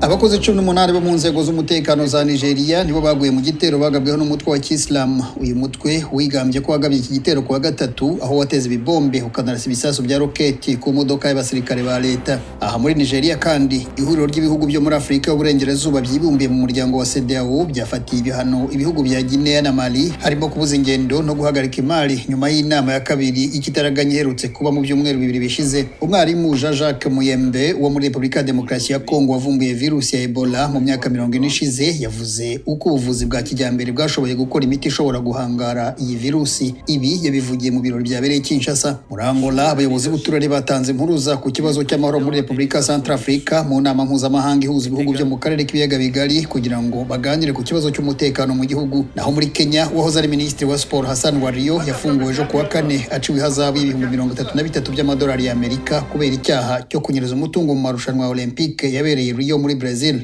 Abakozi 18 bo mu nzego z'umutekano za Nigeria nibo baguye mu gitero bagabweho n'umutwe wa Kisilamu. Uyu mutwe wigambye ko wagabye iki gitero kuwa gatatu, aho wateze ibibombe ukanarasa ibisasu bya roketi ku modoka y'abasirikare ba leta. Aha muri Nigeria kandi, ihuriro ry'ibihugu byo muri Afurika y'Uburengerazuba byibumbiye mu muryango wa CEDEAO byafatiye ibihano ibihugu bya Guinea na Mali, harimo kubuza ingendo no guhagarika imari, nyuma y'inama ya kabiri y'ikitaraganya iherutse kuba mu byumweru 2 bishize. Umwarimu Jean Jacques Muyembe wo muri Repubulika ya Demokarasi ya Kongo wavumbuye virusi ya Ebola mu myaka 40 ishize, yavuze uko ubuvuzi bwa kijyambere bwashoboye gukora imiti ishobora guhangara iyi virusi. Ibi yabivugiye mu birori byabereye Kinshasa. Muri Angola, abayobozi b'uturere batanze impuruza ku kibazo cy'amahoro muri Repubulika Centrafrica mu nama mpuzamahanga ihuza ibihugu byo mu karere k'ibiyaga bigari kugira ngo baganire ku kibazo cy'umutekano mu gihugu. Naho muri Kenya, uwahoze ari minisitiri wa siporo Hassan Wario yafunguwe ejo kuwa kane, aciwe ihazabu y'33,000 by'amadolari y'Amerika kubera icyaha cyo kunyereza umutungo mu marushanwa ya Olympique yabereye Rio muri Brazil.